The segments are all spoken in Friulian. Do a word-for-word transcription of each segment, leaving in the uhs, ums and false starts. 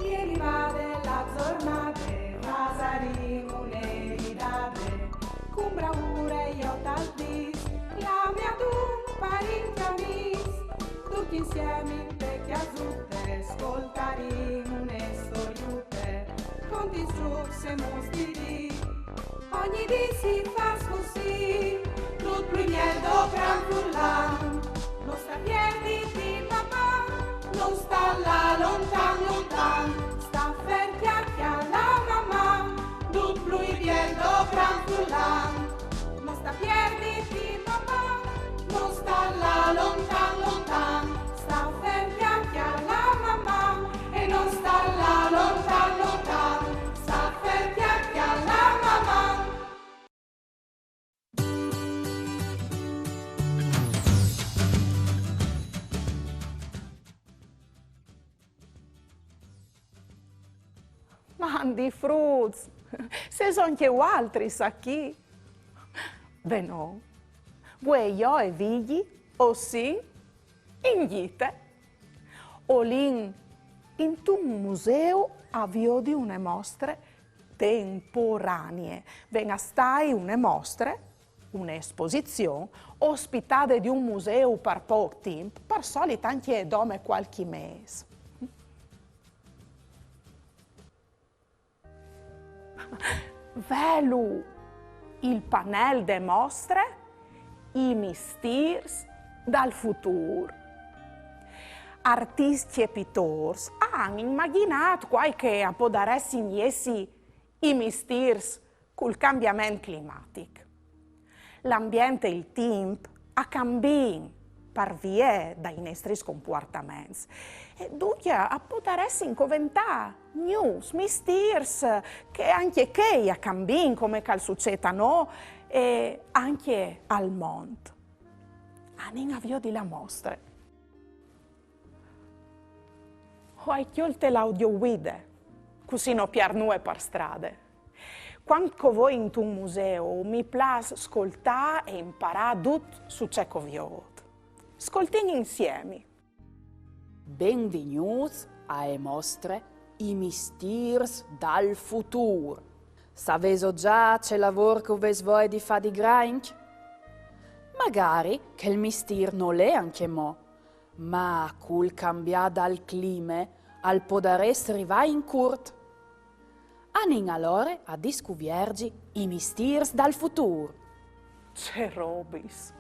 Che rivade la zornade, fasarìn une ridade, cun braure jo tal dis, clame adun parint e amis, ducj insiemi inte cjasute, scoltarìn une storiute, conti strucs e mus di dì. Ogni dì si fâs cussì, dut plui biel dopran furlan. No sta pierditi, mamà, no sta lâ lontan, lontan. Sta fer cjale, cjale, mamà, dut plui biel dopran furlan. No sta pierditi, mamà, no sta lâ lontan, lontan. Sta fer cjale, cjale, mamà, e no sta lâ lontan, lontan. Sta fer cjale, cjale, mamà. Mandi fruts, sêso ancje vualtris achì? Benon. Vuê jo e Vigji o sin in gjite. O lin intun museu a viodi une mostre temporanie. Ven a stâi une mostre, une esposizion, ospitade di un museu par pôc timp, par solit ancje dome cualchi mês. Velu il panel de mostre: I mistîrs dal futûr. Artiscj e pitôrs a àn imagjinât cuâi che a podaressin jessi i mistîrs cul cambiament climatic. L'ambient e il timp a cambiin par vie dai nestris compuartaments. E duncje a podaressin coventâ gnûfs mistîrs che ancje chei a cambiin, come che al sucêt a nô e ancje al mont. Anìn a viodi la mostre. O ai cjolte la audioguide, cussì no piert nuie par strade. Cuant che o voi intun museu, mi plâs scoltâ e imparâ dut su ce che o viôt. Scoltìn insiemi. Benvignûts ae mostre: I mistîrs dal futûr. Savêso za ce lavôr che o vês voie di fâ di grancj? Magari che il mistîr nol è ancjemò, ma cul cambiâ dal clime al podarès rivâ in curt. Anìn alore a discuvierzi i mistîrs dal futûr. Ce robis!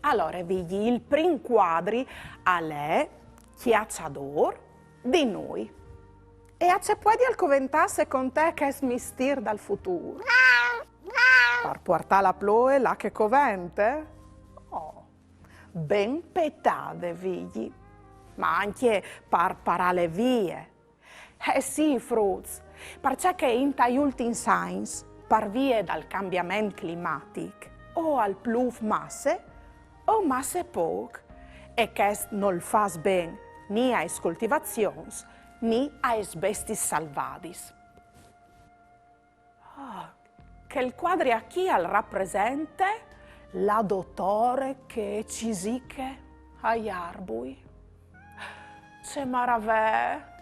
Alore, Vigji, il prin cuadri al è Cjaçadôr di nûi. E a ce puedial coventâ secont te chest mistîr dal futûr? Par puartâ la ploie là che covente? Oh, ben petade, Vigji. Ma ancje par parâle vie. Eh sì, fruts, parcè che intai ultins agns, par vie dal cambiament climatic, o al plûf masse, o masse pôc, e chest nol fâs ben ni aes coltivazions, ni aes bestiis salvadis. Ah, chel cuadri achì al rapresente la dotore che e cisiche ai arbui. Ce maravee!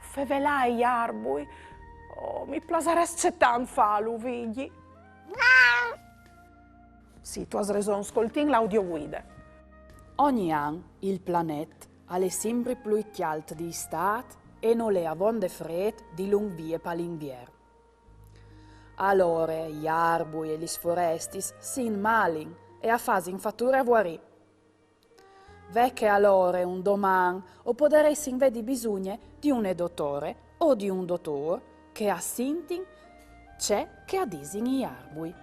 Fevelâ ai arbui. Oh, mi plasarès cetant fâlu, Vigji. Sì, tu âs reson, scoltìn la audioguide. Ogni an il planet al è simpri plui cjalt di Istât e nol è avonde frêt di lunc vie pal Invier. Alore i arbui e lis forestis si inmalin e a fasin fature a vuarî. Ve che alore un doman o podaressin vedi bisugne di une dotore o di un dotôr che a sintin ce che a disin i arbui.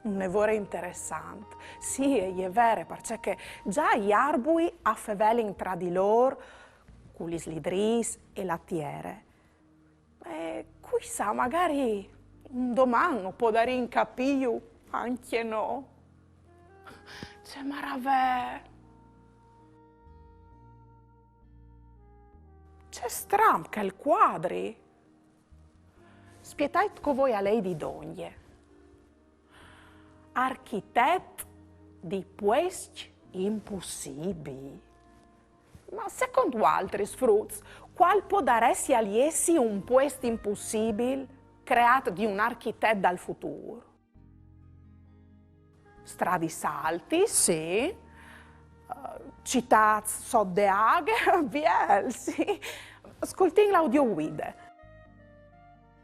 Une vore interessant. Sì, e je vere, parcè che za i arbui a fevelin tra di lôr cu lis lidrîs e la tiere. E cui sa, magari un doman o podarìn capîju ancje nô. Ce maravee! Ce stramp chel cuadri! Spietait che o voi a leidi dongje. Architet di puescj impussibii. Ma secont vualtris, fruts, cuâl podaressie jessi un puest impussibil creât di un architet dal futûr? Stradis altis, sì. Eh, citâts sot de aghe, biel, sì. Scoltìn la audioguide.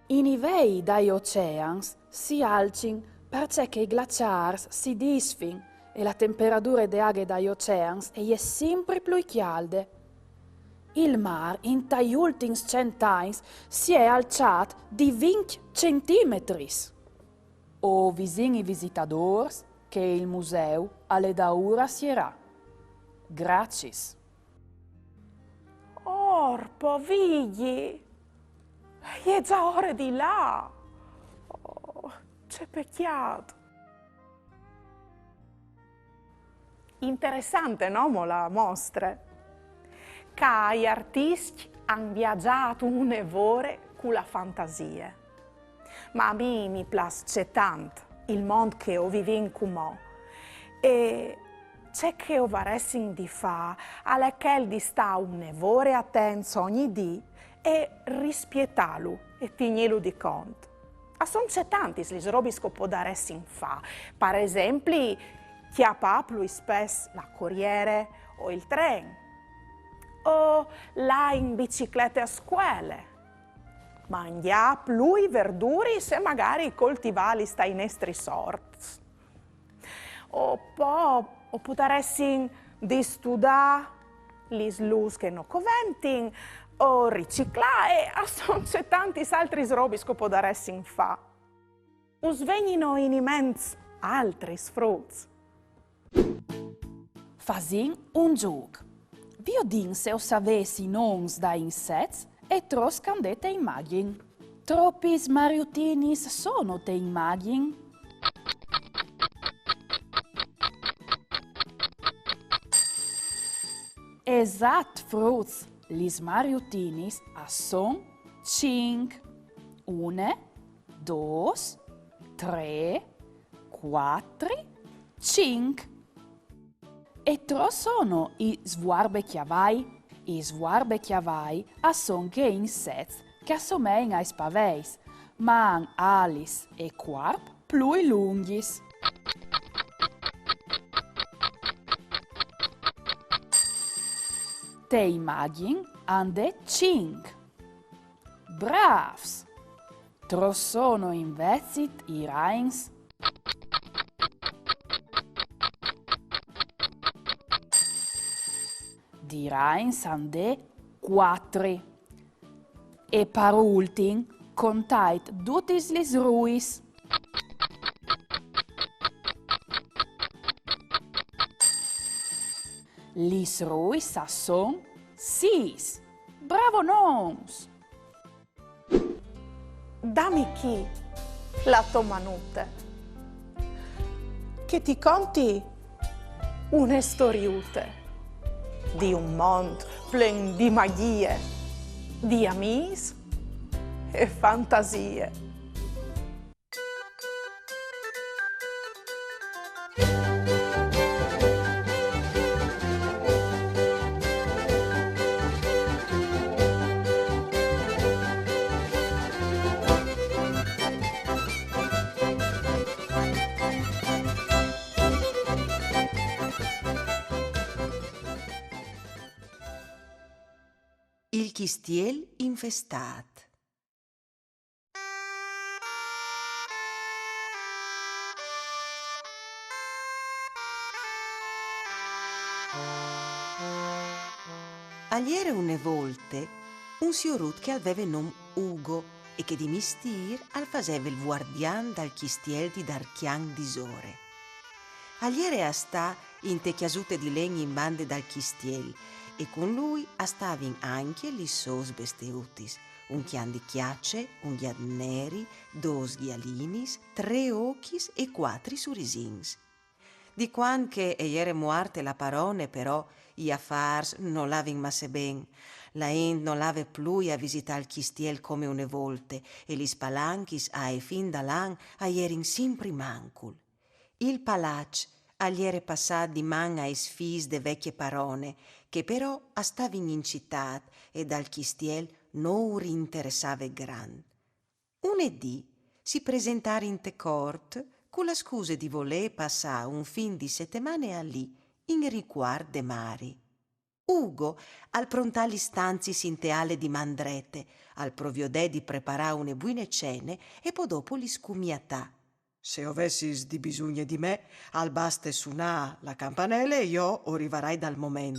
I nivei dai oceans si alcin parcè che i glaciârs si disfin e la temperadure de aghe dai oceans e je simpri plui cjalde. Il mâr intai ultins cent agns si è alçât di vincj centimetris. O visìn i visitadôrs che il museu al è daûr a sierâ. Graciis. Orpo, Vigji! E je za ore di lâ! Oh, ce pecjât! Interessante, no mo, la mostre? Ca i artiscj a àn viazât une vore cu la fantasie. Ma a mi mi plâs cetant il mont che o vivìn cumò. E ce che o varessin di fâ al è chel di stâ une vore atents ogni dì e rispietâlu e tignîlu di cont. A son cetantis lis robis che o podaressin fâ. Par esempli, cjapâ plui spès la coriere o il tren, o lâ in biciclete a scuele, mangjâ plui verduris e magari coltivâlis tai nestris orts. O po o podaressin distudâ lis lûs che no coventin, o riciclâ, e a son cetantis altris robis che o podaressin fâ. Us vegnino iniments altris, fruts? Fasìn un zûc. Viodìn se o savês i nons dai insets e trops che a 'nd è te imagjin. Tropis mariutinis sono te imagjin? Esat, fruts, lis mariutinis a son cinc. Une, dôs, trê, cuatri, cinc. E trops sono i svuarbecjavai? I svuarbecjavai a son chei insets che a somein ai spaveis, ma a àn alis e cuarp plui lungjis. Te imagjin a 'nd è cinc. Brâfs! Trops sono invezit i rains? Di rains a 'nd è cuatri. E par ultin, contait dutis lis ruis. Lis ruis a son sîs. Bravonons! Dami chi la tô manute, che ti conti une storiute di un mont plen di magjie, di amîs e fantasie. Il cjistiel infestât. Al jere une volte un siorut che al veve non Ugo e che di mistîr al faseve il vuardian dal cjistiel di Darcjan Disore. Al jere a stâ inte cjasute di len in bande dal cjistiel e cun lui a stavin ancje lis sôs besteutis, un cjan di cjace, un gjat neri, dôs gjalinis, trê ocjis e cuatri surisins. Di cuant che e jere muarte la parone, però, i afârs no lavin masse ben. La int no lave plui a visitâ il cjistiel come une volte e lis palanchis ae fin dal an a jerin simpri mancul. Il palaç al jere passât di man ai sfîs de vecje parone, che però a stavin in citât e dal cjistiel no ur interessave grant. Une dì si presentarin te cort cu la scuse di volê passâ un fin di setemane alì, in ricuart de mari. Ugo al prontà lis stanziis inte ale di man drete, al proviodè di preparâ une buine cene e po dopo lis cumiatà. Se o vessis di bisugne di me, al baste sunâ la campanele e jo o rivarai dal moment.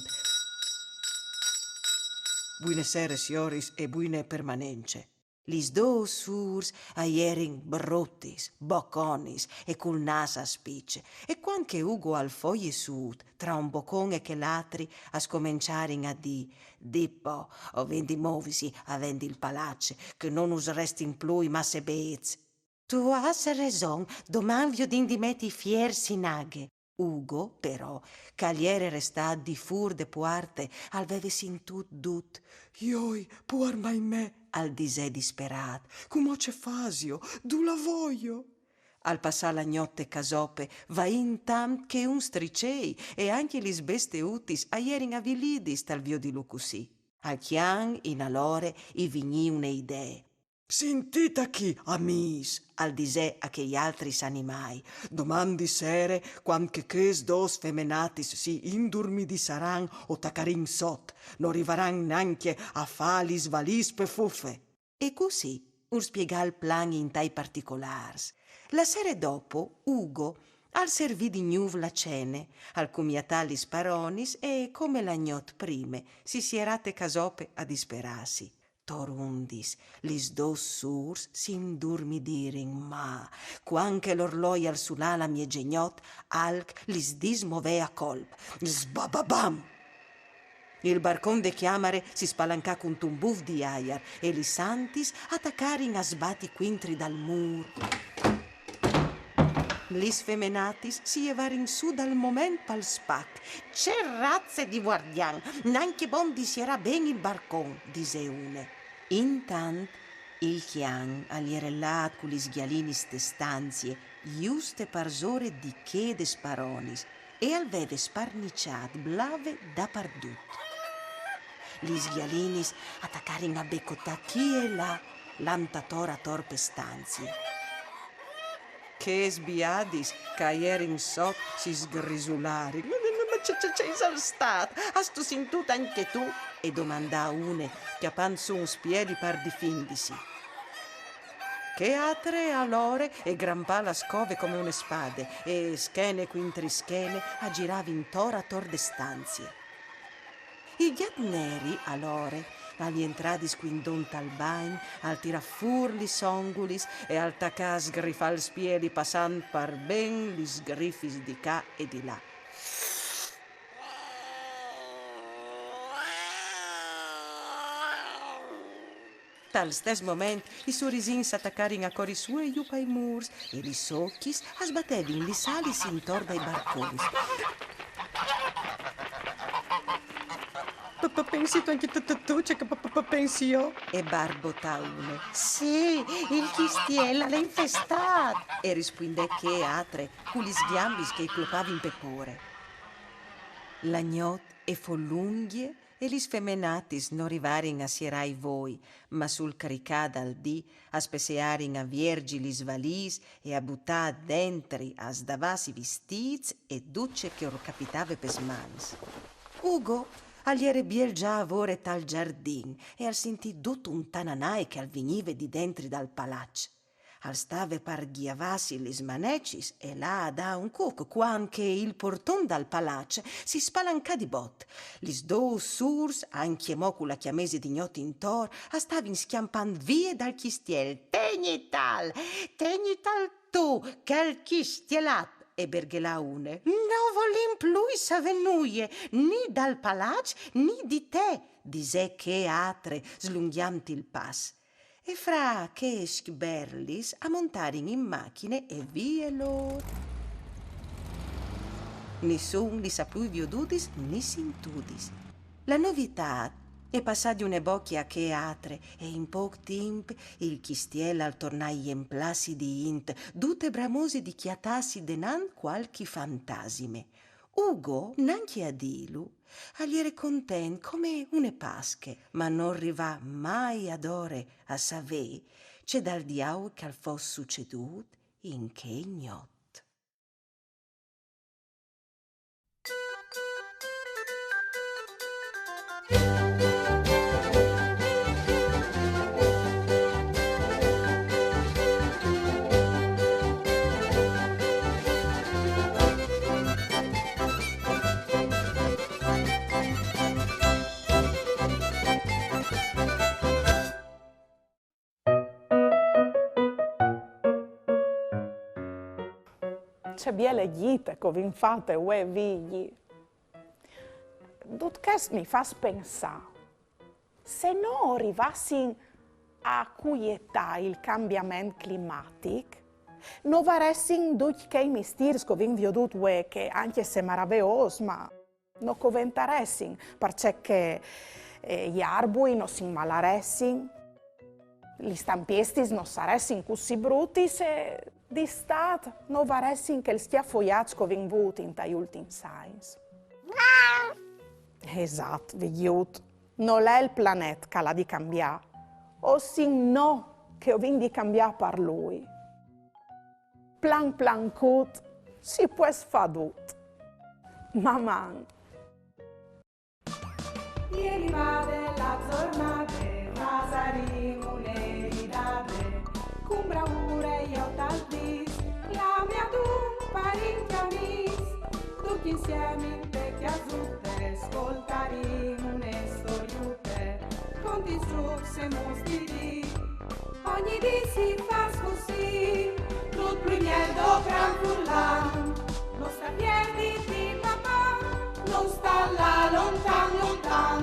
Buine sere, sioris, e buine permanence. Lis dôs sûrs a jerin brutis, boconis e cul nâs a spice, e cuant che Ugo al fo jessût, tra un bocon e chel altri, a scomençarin a dî: «Dì po, o vin di movisi a vendi il palaç, che no nus restin plui masse bêçs.» «Tu âs reson, doman viodìn di meti i fiers in aghe.» Ugo, però, che al jere restât di fûr de puarte, al veve sintût dut. «Joi, puar mai me!» al disè disperât. «Cumò ce fasio? Dulà voio?» Al passà la gnot te casope, vaint tant che un stricei, e ancje lis besteutis a jerin avilidis tal viodilu cussì. Al cjan, in alore, i vignì une idee. «Sintît achì, amîs», al disè a chei altris animâi, «doman di sere, cuant che chês dôs femenatis si indurmidissaran o tacarìn sot, no rivaran nancje a fâ lis valîs pe fufe.» E cussì ur spiegà il plan intai particolârs. La sere dopo, Ugo al servì di gnûf la cene, al cumiatà lis paronis e, come la gnot prime, si sierà te casope a disperâsi. Torundis, lis dôs sûrs si indurmidirin, ma, cuant che l'orloi al sunà la miezegnot, alc lis dismovè a colp. Sbababam! Il barcon de cjamare si spalancà cuntun buf di aiar e lis antis a tacarin a sbati cuintri dal mûr. Lis femenatis si jevarin sù dal moment pal spac. «Ce raze di vuardian! Nancje bon di sierâ ben il barcon», disè une. Intant il cjan al jere lât cu lis gjalinis te stanzie, juste parsore di chê des paronis, e al veve sparniçât blave dapardut. Lis gjalinis a tacarin a becotâ chi e là, lant ator ator pe stanzie. Chês biadis che a jerin sot si sgrisularin. «Ma, ma, ma ce, ce, ce isal stât? Âstu sintût ancje tu?» e domandà une, cjapant sù un spieli par difindisi. Chê altre alore e grampà la scove come une spade e, schene cuintri schene, a giravin tor ator de stanzie. Il gjat neri, alore, al jentrà di scuindon tal bagn, al tirà fûr lis ongulis e al tacà a sgrifâ il spieli passant par ben lis sgrifis di ca e di là. Tal stes moment, i surisins a tacarin a cori sù e jù pai mûrs e lis ocjis a sbatevin lis alis intor dai barcons. «Pe-, pe-, pensistu ancje tu, tu, tu, ce che pe-, pe-, pe-, pensi jo?» e barbotà une. «Sì, il cjistiel al è infestât!» e rispuindè chê altre, cu lis gjambis che i clopavin pe pôre. La gnot e fo lungje e lis femenatis no rivarin a sierâ i voi, ma sul cricâ dal dì a spessearin a vierzi lis valîs e a butâ dentri a sdavàs i vistîts e dut ce che ur capitave pes mans. Ugo al jere biel za a vore tal zardin e al sintì dut un tananai che al vignive di dentri dal palaç. Al stave par gjavâsi lis manecis e lâ a dâ un cuc, cuant che il porton dal palaç si spalancà di bot. Lis dôs sûrs, ancjemò cu la cjamese di gnot intor, a stavin scjampant vie dal cjistiel. «Tegnital, tegnital tu, chel cjistielat!» e berghelà une. «No volìn plui savê nuie, ni dal palaç, ni di te», disè chê altre, slungjant il pas. E fra chescj berlis a montarin in machine e vie lôr. Nissun lis à plui viodudis ni sintudis. La novitât E passà di une bocje a chê atre, e in pôc timp il cjistiel al tornà a jemplâsi di int, dute bramose di cjatâsi denant cualchi fantasime. Ugo, nancje a dîlu, al jere content come une Pasche, ma nol rivà mai adore a savê ce dal diaul che al fos sucedût in chê gnot. Ce biele gjite che o vin fate vuê, Vigji. Dut chest mi fâs pensâ. Se no o rivassin a cuietâ il cambiament climatic, no varessin ducj chei mistîrs che o vin viodût vuê, che ancje se maraveôs, ma no coventaressin, parcè che, eh, i arbui no si inmalaressin, lis tampiestis no saressin cussì brutis e d'Istât no varessin chel scjafoiaç che o vin vût intai ultins agns. Esat, Vigjut, nol è il planet che al à di cambiâ, o sin nô che o vin di cambiâ par lui. Plan plancut si pues fâ dut. Maman! E rivade la zornade, fasarìn une ridade, cun bravure jo tal dîs, clamìn adun parint e amîs, ducj insiemi inte cjasute, scoltarìn une storiute, contìn strucs e muts di dì. Ogni dì si fâs cussì, dut plui biel do cran furlan, no sta pierditi, maman, no sta lâ lontan, lontan.